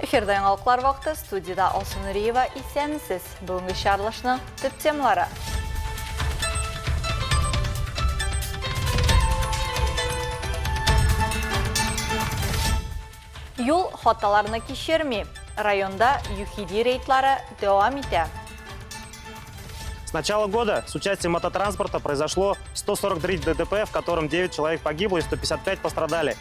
Эфирда яңалыклар вакыты, студиядә Алсу Нуриева. Исәнмесез. Бүгенге чыгарылышның төп темалары. Юл хаталарны кичерми. Районда ЮХИДИ рейдлары дәвам итә. С начала года с участием мототранспорта произошло 143 ДТП, в котором 9 человек погибло и 155 пострадали.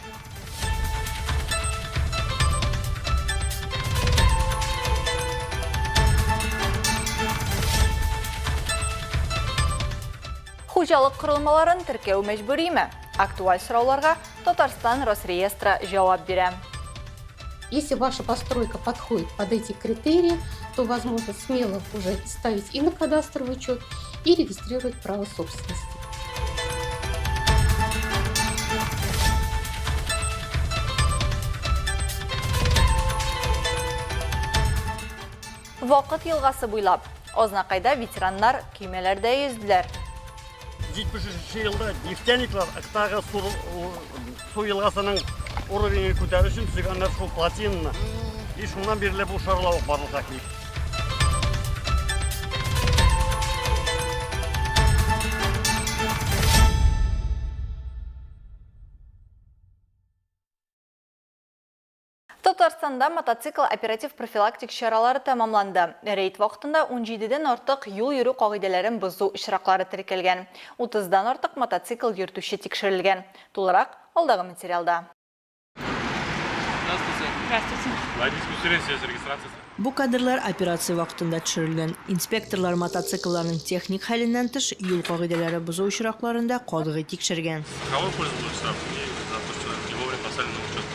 Хуҗалык корылмаларын теркәү мәҗбүриме? Актуаль сорауларга Татарстан Росреестры җавап бирә. Если ваша постройка подходит под эти критерии, то возможно смело уже ставить и на кадастровый учет, и регистрировать право собственности. Вакыт елгасы буйлап Азнакайда ветераннар көймәләрдә йөзделәр. 73 елда нефтяниклар Ыктагы су, су елгасының уровенен күтәрү өчен төзегәннәр шул плотинаны. И шуннан бирле бу шарлавык барлыкка килде. Татарстанда мотоцикл оператив профилактик чаралары тәмамланды. Рейд вакытында 17дән артык юл йөрү кагыйдәләрен бозу очраклары теркәлгән. 30дан артык мотоцикл йөртүче тикшерелгән. Тулырак алдагы материалда. Здравствуйте. Здравствуйте. Водительское удостоверение с регистрацией. Бу кадрлар операция вакытында төшерелгән. Инспекторлар мотоциклларның техник хәленнән тыш, юл кагыйдәләре бозу очракларын да катгый тикшергән. Страховой пользу штраф и за то, что не вовремя поставили на учет.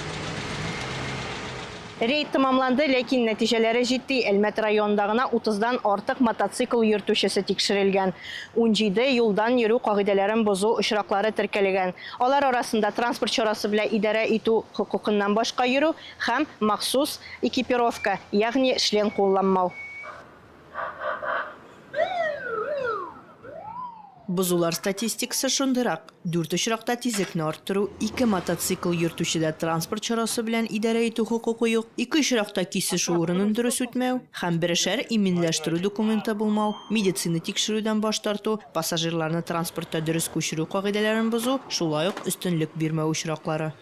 Рейд тәмамланды, ләкин нәтиҗәләре җитди. Әлмәт районында гына 30дан артык мотоцикл йөртүчесе тикшерелгән. 17 юлдан йөрү кагыйдәләрен бозу очраклары теркәлгән. Алар арасында транспорт чарасы белән идарә итү хокукыннан башка йөрү һәм махсус экипировка, ягъни шлем кулланмау. Бозулар статистикасы шундыйрак. Дүрт очракта тизлекне арттыру, ике мотоцикл йөртүчедә транспорт чарасы белән идарә итү хокукы юк, ике очракта кисешү урынын дөрес үтмәү һәм берешәр иминләштерү документы булмау, медицина тикшерүдән баш тарту, пассажирларны транспортта дөрес күчерү кагыйдәләрен бозу, шулай ук өстенлек бирмәү очраклары.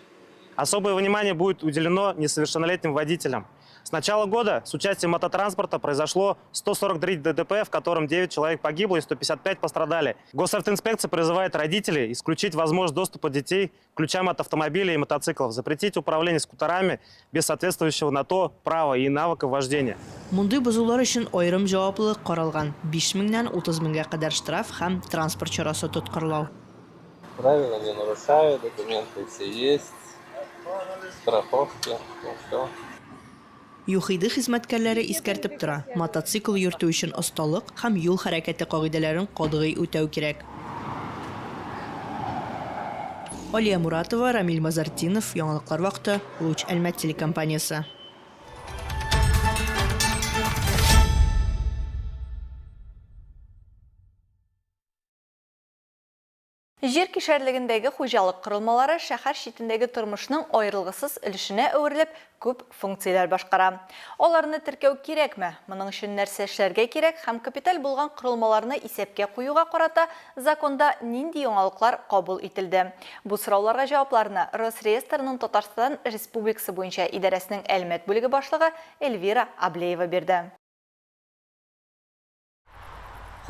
Особое внимание будет уделено несовершеннолетним водителям. С начала года с участием мототранспорта произошло 143 ДТП, в котором 9 человек погибло и 155 пострадали. Госавтоинспекция призывает родителей исключить возможность доступа детей к ключам от автомобилей и мотоциклов, запретить управление скутерами без соответствующего на то права и навыка вождения. Мондый бозулар өчен аерым җаваплылык каралган, 5 меңнән 30 меңгә кадәр штраф һәм транспорт чарасы тоткарлау. Правила не нарушаю, документы все есть, страховки, ну все. ЮХИДИ хезмәткәрләре искәртеп тора, мотоцикл йөртү өчен осталык һәм юл хәрәкәте кагыйдәләрен катгый үтәү кирәк. Алия Муратова, Рамиль Мазартдинов, Яңалыклар вакыты, Луч Әлмәт телекомпаниясе. Җир кишәрлегендәге хуҗалык корылмалары шәһәр читендәге тормышның аерылгысыз өлешенә әверелеп, күп функцияләр башкара. Аларны теркәү кирәкме? Моның өчен нәрсә эшләргә кирәк һәм капиталь булган корылмаларны исәпкә куюга карата законда нинди яңалыклар кабул ителде? Бу сорауларга җавапларны Росреестрның Татарстан Республикасы буенча идарәсенең Әлмәт бүлеге башлыгы Эльвира Аблеева бирде.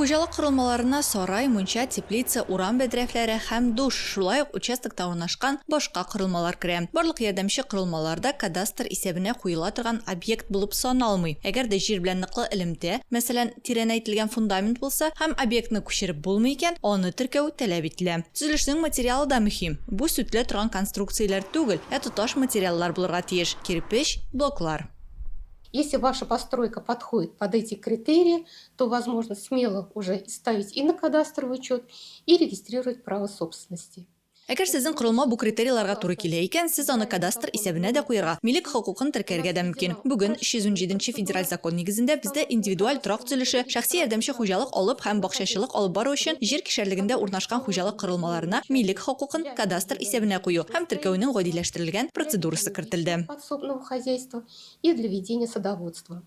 Хуҗалык корылмаларына сарай, мунча, теплица, урам бәдрәфләре һәм душ, шулай ук участокта урнашкан башка корылмалар керә. Барлык ярдәмче корылмалар да кадастр исәбенә куела торган объект булып саналмый. Әгәр дә җир белән ныклы элемтә, мәсәлән, тирәнәйтелгән фундамент булса һәм объектны күчереп булмый икән, аны теркәү таләп ителә. Төзелешнең материалы да мөһим. Бу сүтелә торган конструкцияләр түгел, ә тоташ материаллар булырга тиеш, кирпеч, блоклар. Если ваша постройка подходит под эти критерии, то возможно смело уже ставить и на кадастровый учет, и регистрировать право собственности. Әгәр сезнең корылма бу критерийларга туры килә икән, сез аны кадастр исәбенә дә куярга, милек хокукын теркәргә дә мөмкин. Бүген, 317 нче федераль закон нигезендә, бездә индивидуаль торак төзелеше, шәхси ярдәмче хуҗалык алып һәм бакчачылык алып бару өчен җир кишәрлегендә урнашкан хуҗалык корылмаларына милек хокукын кадастр исәбенә кую һәм теркәүнең гадиләштерелгән процедурасы кертелде. Подсобного хозяйства и для ведения садоводства.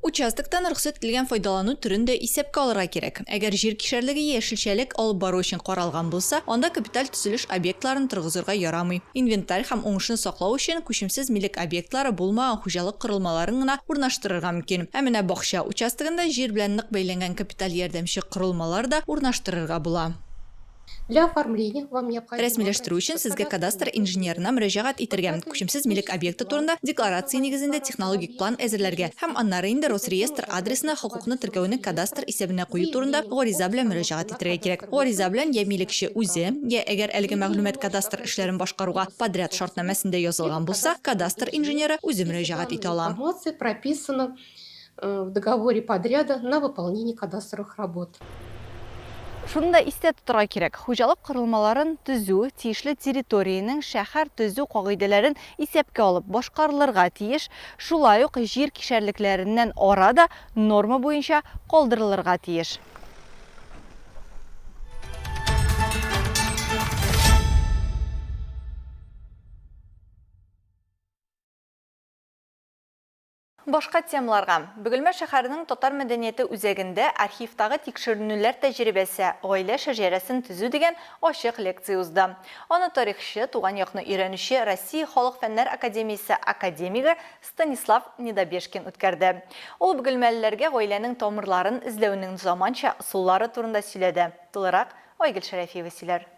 Участоктан рөхсәт ителгән файдалану төрен дә исәпкә алырга кирәк. Әгәр җир кишәрлеге яшелчәлек алып бару өчен каралган булса, анда капиталь төзелеш объектларын торгызырга ярамый. Инвентарь һәм уңышны саклау өчен күчемсез милек объектлары булмаган хуҗалык корылмаларын гына урнаштырырга мөмкин. Ә менә бакча участогында җир белән нык бәйләнгән капиталь ярдәмче корылмалар да урнаштырырга була. Для оформления вам необходимо Рәсмиләштерү өчен обратиться к сезгә кадастр кадастровому инженерына мөрәҗәгать итәргә, күчемсез милек объекты турында декларация нигезендә технологик план әзерләргә һәм аннары инде Росреестр адресына хокукны теркәүне кадастр исәбенә кую турында гариза белән мөрәҗәгать итәргә кирәк. Гариза белән я милекче үзе, я әгәр әлеге мәгълүмат кадастр эшләрен башкаруга подряд шартнамәсендә язылган булса, кадастр инженеры үзе мөрәҗәгать итә ала. Информация прописана в договоре подряда на выполнение кадастровых работ. Шуны да истә тотарга кирәк, хуҗалык корылмаларын төзү тиешле территориянең шәһәр төзү кагыйдәләрен исәпкә алып башкарылырга тиеш, шулай ук җир кишәрлекләреннән ара да норма буенча калдырылырга тиеш. Башка темаларга. Бөгелмә шәһәренең Татар мәдәнияте үзәгендә Архивтагы тикшеренүләр тәҗрибәсе, гаилә шәҗәрәсен төзү дигән ачык лекция узды. Аны тарихчы, туган якны өйрәнүче, Россия халык фәннәр академиясе академигы Станислав Недобежкин үткәрде. Ул бөгелмәлеләргә гаиләнең тамырларын эзләүнең заманча ысуллары турында сөйләде. Тулырак Айгөл Шәрәфиева сөйләр.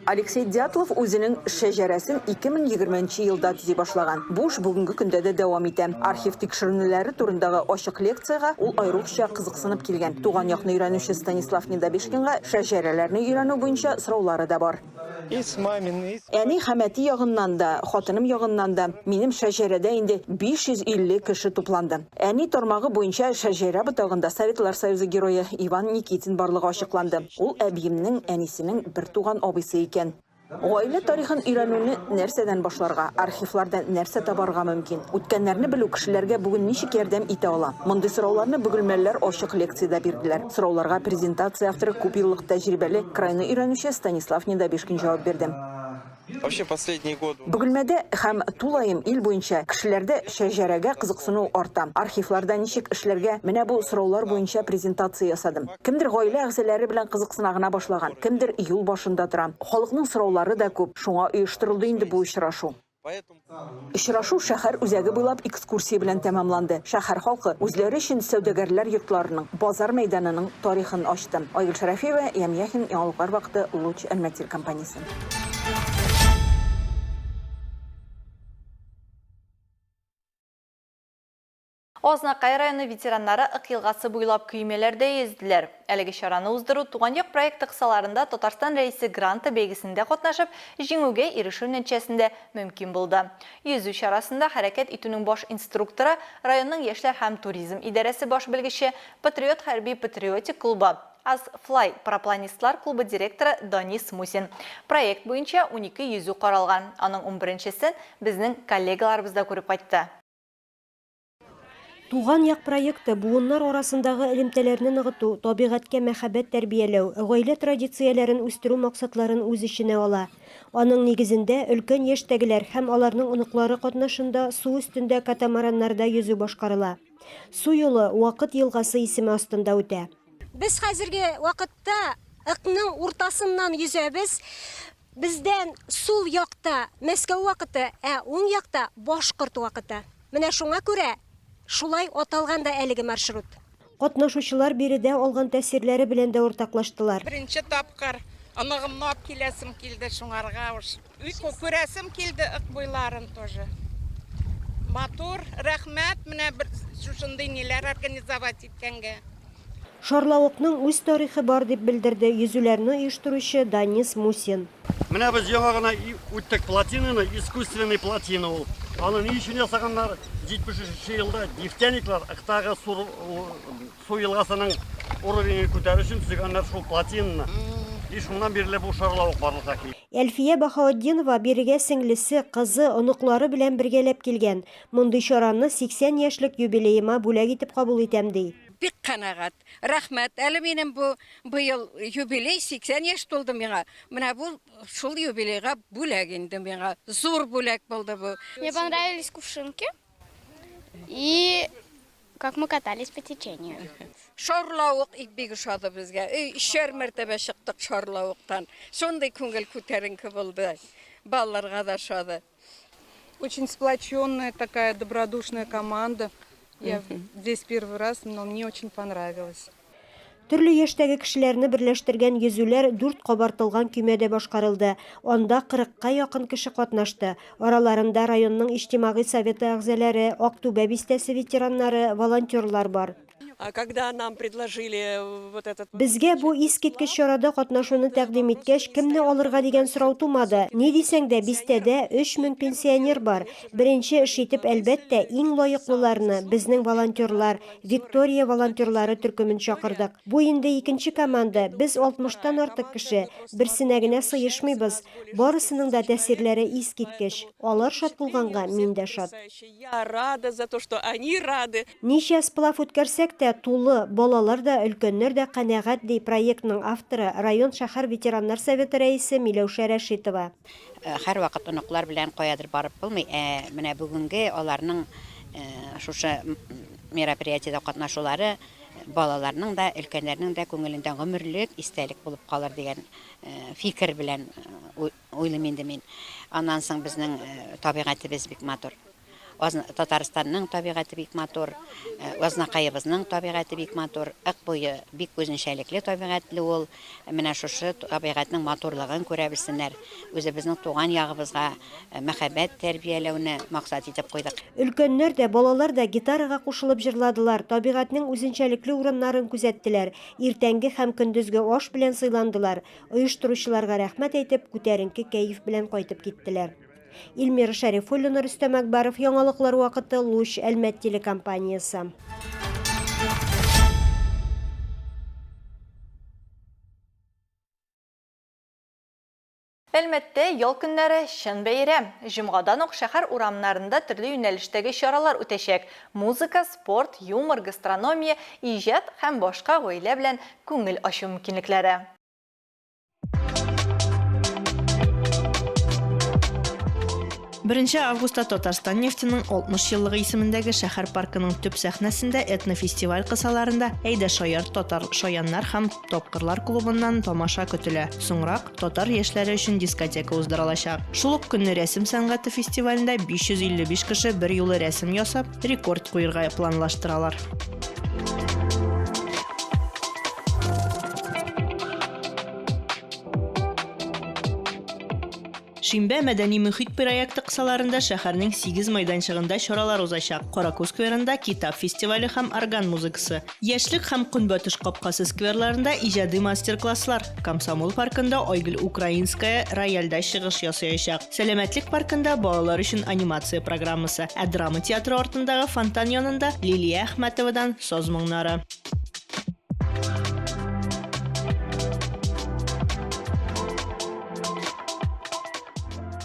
Алексей Дятлов үзенең шәҗәрәсен 2020 нче елда төзи башлаган. Бу эш бүгенге көндә дә дәвам итә. Архив тикшеренүләре турындагы ачык лекциягә ул аеруча кызыксынып килгән. Туган якны өйрәнүче Станислав Недобежкинга шәҗәрәләрне өйрәнү буенча сораулары да бар. Әни һәм әти ягыннан да, хатыным ягыннан да минем шәҗәрәдә инде 550 кеше тупланды. Әни тармагы буенча шәҗәрә ботагында Советлар Союзы Герое Иван Никитин барлыгы ачыкланды. Ул әбиемнең әнисенең бертуган абыйсы икән. Гаилә тарихын өйрәнүне нәрсәдән башларга, архивларда нәрсә табарга мөмкин? Үткәннәрне белү кешеләргә бүген ничек ярдәм итә ала? Мондый сорауларны бөгелмәлеләр ачык лекциядә бирделәр. Сорауларга презентация авторы күпьеллык тәҗрибәле крайны өйрәнүче Станислав Недобежкин җавап бирде. Вообще последние годы. Бөгелмәдә һәм тулаем ил буенча кешеләрдә шәҗәрәгә кызыксыну арта. Архивларда ничек эшләргә, менә бу сораулар буенча презентация ясадым. Кемдер гаилә әгъзалары белән кызыксына гына башлаган, кемдер юл башында тора. Халыкның сораулары да күп, шуңа оештырылды инде бу очрашу. Очрашу шәһәр үзәге буйлап экскурсия белән тәмамланды. Шәһәр халкы үзләре өчен сәүдәгәрләр йортларының, базар мәйданының тарихын ачты. Айгөл Шәрәфиева, Ям Яхин, Яңалыклар вакыты, Луч, Әлмәт телекомпаниясе. Азнакай районы ветераннары Ык елгасы буйлап көймәләрдә йөзделәр. Әлеге чараны уздыру Туган як проекты кысаларында Татарстан Рәисе гранты бәйгесендә катнашып, җиңүгә ирешү нәтиҗәсендә мөмкин булды. Йөзү чарасында хәрәкәт итүнең баш инструкторы, районның яшьләр һәм туризм идарәсе баш белгече, Патриот хәрби-патриотик клубы, Аз-Флай парапланистлар клубы директоры Данис Мусин. Проект буенча 12 йөзү каралган, аның унберенчесен безнең коллегаларыбыз да күреп кайтты. Туган як проекты буыннар арасындагы элемтәләрне ныгыту, табигатькә мәхәббәт тәрбияләү, гаилә традицияләрен үстерү максатларын үз эченә ала. Аның нигезендә, өлкән яшьтәгеләр һәм аларның оныклары катнашында су өстендә катамараннарда йөзү башкарыла. Су юлы Вакыт елгасы исеме астында үтә. Без хәзерге вакытта Ыкның уртасыннан йөзәбез. Бездән сул якта Мәскәү вакыты, ә уң якта башкорт вакыты. Менә шуңа күрә шулай аталган да әлеге маршрут. Катнашучылар биредә алган тәэсирләре белән дә уртаклаштылар. Беренче тапкыр оныгымны алып киләсем килде, шуңарга уж күрәсем килде Ык буйларын тоже. Матур, рәхмәт менә бер шушындый ниләр организовать иткәнгә. Шарлавыкның үз тарихы бар, дип белдерде йөзүләрне оештыручы Данис Мусин. Менә без яңа гына үттек плотинаны, искусственный плотина ул. Аны ни өчен ясаганнар? 73 елда нефтяниклар Ыктагы су, су елгасының уровенен күтәрү өчен төзегәннәр шул плотинаны. И шуннан бирле бу шарлавык барлыкка килгән. Әлфия Баһаутдинова бирегә сеңлесе, кызы, оныклары белән бергәләп килгән. Мондый чараны 80 яшьлек юбилеема бүләк итеп кабул итәм, ди. Бик канәгать. Рәхмәт. Әле минем бу быел юбилей, 80 яшь тулды миңа. Менә бу шул юбилейга бүләк инде миңа. Зур бүләк булды бу. Мне понравились кувшинки и как мы катались по течению. Шарлавык ик бик ошады безгә. Өй өчәр мәртәбә чыктык шарлавыктан. Шундый күңел күтәренке булды. Балаларга да ошады. Очень сплоченная такая добродушная команда. Я здесь первый раз, но мне очень понравилось. Төрле яшьтәге кешеләрне берләштергән йөзүләр дүрт кабартылган көймәдә башкарылды. Анда кырыкка якын кеше катнашты. Араларында районның иҗтимагый советы әгъзалары, Актүбә бистәсе ветераннары, волонтерлар бар. Когда нам предложили вот этот... Безгә бу искиткеч чарада катнашуны тәкъдим иткәч, кемне алырга дигән сорау тумады. Ни дисәң дә, бистәдә 3000 пенсионер бар. Беренче эш итеп, әлбәттә, иң лаеклыларны, безнең волонтерлар, Виктория волонтерлары төркемен чакырдык. Бу инде икенче команда, без алтмыштан артык кеше, берсенә генә сыешмыйбыз. Барысының да тәэсирләре искиткеч. Алар шат булганга, мин дә шат. Я рада за то, что они рады. Ничә сплав үткәрсәк тә, тулы, балалар да, өлкәннәр дә канәгать, ди проектның авторы, район-шәһәр ветераннар советы рәисе Миләүшә Рәшитова. Һәрвакыт оныклар белән каядыр барып булмый, ә менә бүгенге аларның шушы мероприятиедә катнашулары балаларның да, өлкәннәрнең дә күңелендә гомерлек истәлек булып калыр дигән фикер белән уйлыйм инде мин. Аннан соң безнең табигатебез бик матур. Татарстанның табигате бик матур, Азнакаебызның табигате бик матур, Ык буе бик үзенчәлекле табигатьле ул. Менә шушы табигатьнең матурлыгын күрә белсеннәр. Үзебезнең туган ягыбызга мәхәббәт тәрбияләүне максат итеп куйдык. Өлкәннәр дә, балалар да гитарага кушылып җырладылар, табигатьнең үзенчәлекле урыннарын күзәттеләр, иртәнге һәм көндезге аш белән сыйландылар, оештыручыларга рәхмәт әйтеп, күтәренке кәеф белән кайтып киттеләр. Илмира Шәрифуллина, Рөстәм Әкбаров, Яңалыклар вакыты, Луч, Әлмәт телекомпаниясе. Әлмәттә ял көннәре чын бәйрәм. Җомгадан ук шәһәр урамнарында төрле юнәлештәге чаралар үтәчәк. Музыка, спорт, юмор, гастрономия, иҗат һәм башка гаилә белән күңел ачу мөмкинлекләре. Беренче августта Татарстан нефтенең 60 еллыгы исемендәге шәһәр паркының төп сәхнәсендә этнофестиваль кысаларында Әйдә шаяр татар шаяннар һәм тапкырлар клубыннан тамаша көтелә. Соңрак татар яшьләре өчен дискотека уздырылачак. Шул ук көнне рәсем сәнгате фестивалендә 555 кеше берьюлы рәсем ясап, рекорд куерга планлаштыралар. Шимбә мәдәни мөхит проекты кысаларында шәһәрнең сигез мәйданчыгында чаралар узачак. Каракүз скверында китап фестивале һәм орган музыкасы. Яшьлек һәм Көнбатыш капкасы скверларында иҗади мастер-класслар. Комсомол паркында Айгөл Украинская рояльдә чыгыш ясаячак. Сәламәтлек паркында балалар өчен анимация программасы, ә драма театры артындагы фонтан янында Лилия Әхмәтовадан саз моңнары.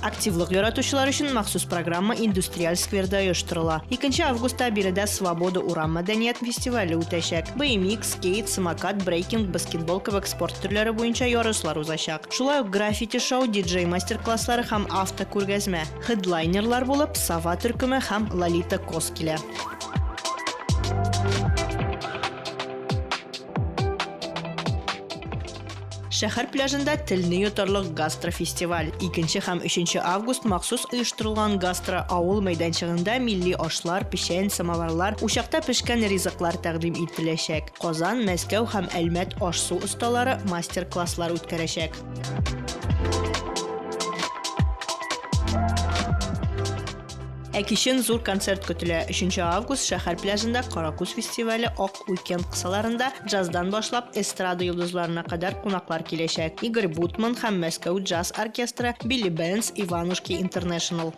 Активлык яратучылар өчен махсус программа Индустриаль скверда оештырыла. 2 августта биредә Свобода урам мәдәният фестивале үтәчәк. BMX, скейт, самокат, брейкинг, баскетбол кебек спорт төрләре буенча ярышлар узачак. Шулай ук граффити-шоу, диджей мастер-класслары һәм автокүргәзмә. Хедлайнерлар булып Сова төркеме һәм Лолита Кос килә. Шәһәр пляжында телне йотарлык гастрофестиваль. 2 һәм 3 август махсус оештырылган гастро авыл мәйданчыгында милли ашлар, печән, самоварлар, учакта пешкән ризыклар тәкъдим ителәчәк. Казан, Мәскәү һәм Әлмәт аш-су осталары мастер-класслар үткәрәчәк. Ә кичен зур концерт көтелә. 3 август шәһәр пляжында Каракүз фестивале Ак уикенд кысаларында джаздан башлап эстрада йолдызларына кадәр кунаклар киләчәк. Игорь Бутман һәм Мәскәү джаз оркестры, Билли Бенс, Иванушки Интернешнл.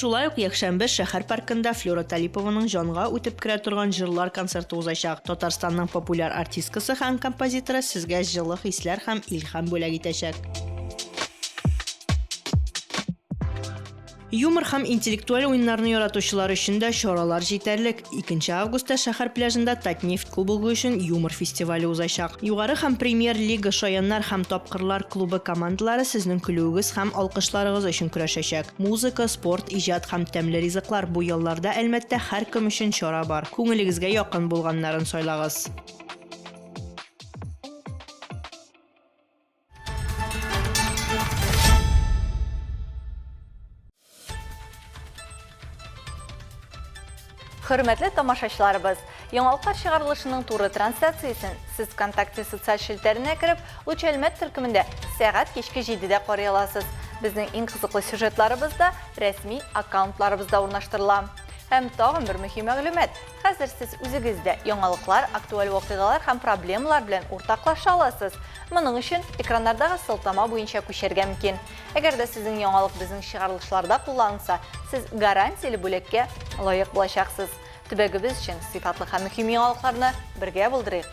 Шулай ук якшәмбе шәһәр паркында Флюра Талипованың җанга үтеп керә торган җырлар концерты узачак. Татарстанның популяр артисткасы һәм композиторы сезгә җылы хисләр һәм илһам бүләк итәчәк. Юмор һәм интеллектуаль уеннарны яратучылар өчен дә чаралар җитәрлек. Икенче августта шәһәр пляжында Татнефть кубогы өчен юмор фестивале узачак. Югары һәм премьер-лига Шаяннар һәм Тапкырлар клубы командалары сезнең көлүегез һәм алкышларыгыз өчен көрәшәчәк. Музыка, спорт, иҗат һәм тәмле ризыклар, бу ялларда Әлмәттә һәркем өчен чара бар. Күңелегезгә якын булганнарын сайлагыз. Хөрмәтле тамашачыларыбыз, яңалыклар чыгарылышының туры трансляциясен сез ВКонтакте социаль челтәренә кереп, Луч Әлмәт төркемендә сәгать кичке 7-дә карый аласыз. Безнең иң кызыклы сюжетларыбыз да рәсми аккаунтларыбызда урнаштырыла. Һәм тагын бер мөһим мәгълүмат, хәзер сез үзегез дә яңалыклар, актуаль вакыйгалар һәм проблемалар белән уртаклаша аласыз. Моның өчен экраннардагы сылтама буенча күчәргә мөмкин. Әгәр дә сезнең яңалык безнең чыгарылышларда кулланылса, сез гарантияле бүләккә лаек булачаксыз. Төбәгебез өчен сыйфатлы һәм мөһим яңалыкларны бергә булдырыйк!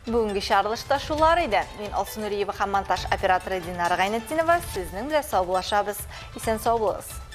Бүгенге чыгарылышта шулар иде. Мин Алсу Нуриева һәм монтаж операторы Динара Гайнетдинова сезнең белән саубуллашабыз. Исән-сау булыгыз!